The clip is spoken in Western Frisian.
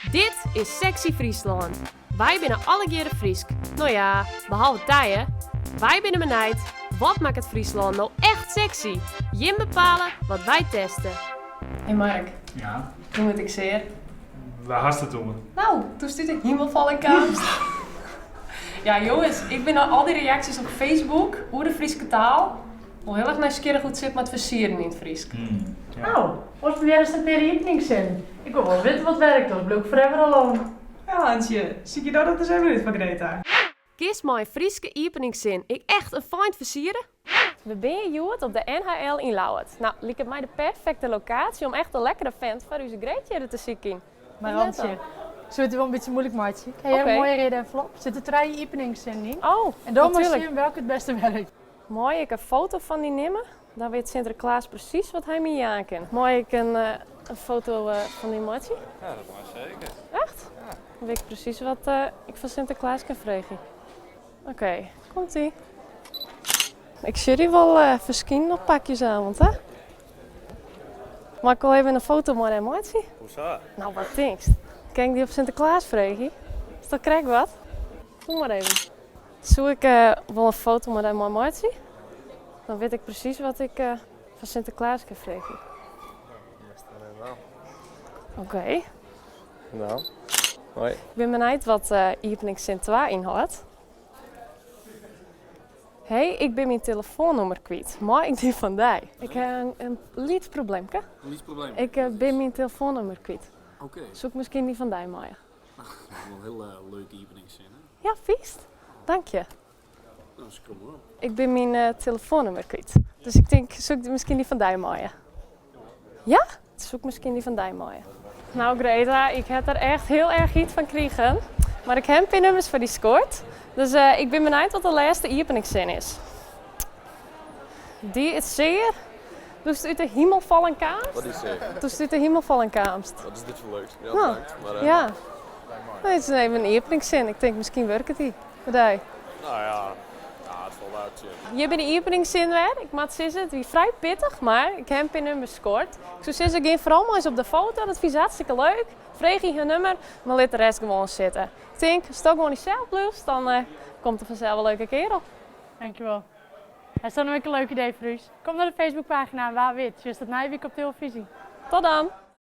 Dit is Sexy Fryslân. Wy binne allegearre Frysk. No ja, behalve Tije. Wy binne benijd, wat makket Fryslân no echt sexy? Jim bepale wat wy teste. Hey Mark. Ja? Hoe moat ik sear? Wêr hast it oer? No, doe'tst út de himel fallen kaamst. Ja, jonges, ik bin nei al dy reaksjes op Facebook oer de Fryske taal wol hiel erch nijsgjirrich hoe't it sit mei it fersieren yn it Frysk. No, oars probearrest in pear iepeningssinnen. Ik wol wol witte wat werkt, oars bliuw ik forever alone. Ja, Antsje, sykje dat ris even út foar Greta. Kinst mei in Fryske iepeningssin ek echt in feint fersiere? We binne hjoed op de NHL yn Ljouwert. No, liket my de perfekte lokaasje om echt in lekkere fent foar ús Greetje hjir te sykjen. Mar Antsje, soe it dy wol in bytsje muoilik meitsje? Ik ha hjir in moaie reade envelop. Der sitte trije iepeningssinnen yn. Oh, En dan moatst sjen welke it bêste werkt. Mei ik in foto fan dy nimme? Dan wit Sinterklaas presys wat hy my jaan kin. Mei ik in foto fan dy meitsje? Ja, dat mei seker. Echt? Ja. Dan wit ik presys wat ik fan Sinterklaas kin freegje. Oké, komt ie. Ik sjoch dy wol ferskinen op pakjesavond, hè? Mei ik wol even in foto mei dy meitsje? Hoesa? No, wat tinkst? Kin ik dy op Sinterklaas freegje? Is dat krekt wat? Kom mar even. Soe ik wol in foto mei dy mei meitsje? Dan wit ik presys wat ik fan Sinterklaas kin freegje. Oké. No, hoi. Ik bin benijd wat iepeningssin twa ynhâldt. Hey, ik bin myn telefoannûmer kwyt. Mei ik dy fan dy? Ik ha in lyts probleemke. In lyts probleem? Ik bin myn telefoannûmer kwyt. Oké. Soe ik miskien dy fan dy meie? Dat is wol in hiel leuke iepeningssin, hè? Ja, fynst? Dank je. No, skriuw mar op. Ik bin myn telefoannûmer kwyt. Dus ik tink, soe ik miskien dy fan dy meie? Ja? Soe ik miskien dy fan dy meie? No Greta, ik ha der echt hiel erch hyt fan krigen. Mar ik ha in pear nûmers foar dy skoard. Dus ik bin benijd wat de lêste iepeningssin is. Die it sear doe'tst út de himel fallen kaamst? Wat is sear? Doe'tst út de himel fallen kaamst. Wat is dit foar leuks? Ja, No, bedankt. Mar, ja. Nee, it is even in iepeningssin. Ik tink, miskien wurket dy foar dy. No ja, ja, it falt uit tsjin. Hjir by de iepeningssin wer. Ik moat sizze, it wie frij pittich, mar ik ha in pear nûmers skoard. Ik soe sizze, gean foaral mei se op de foto, dat fine se hartstikke leuk. Freegje har nûmer, mar lit de rest gewoan sitte. Ik tink, ast gewoan dysels bliuwst, dan komt der fansels in leuke kearel. Dankjewol. Hast dan noch ek in leuk idee foar ús? Kom nei de Facebookpagina en wa wit, sjochst it nije wike op telefyzje. Tot dan!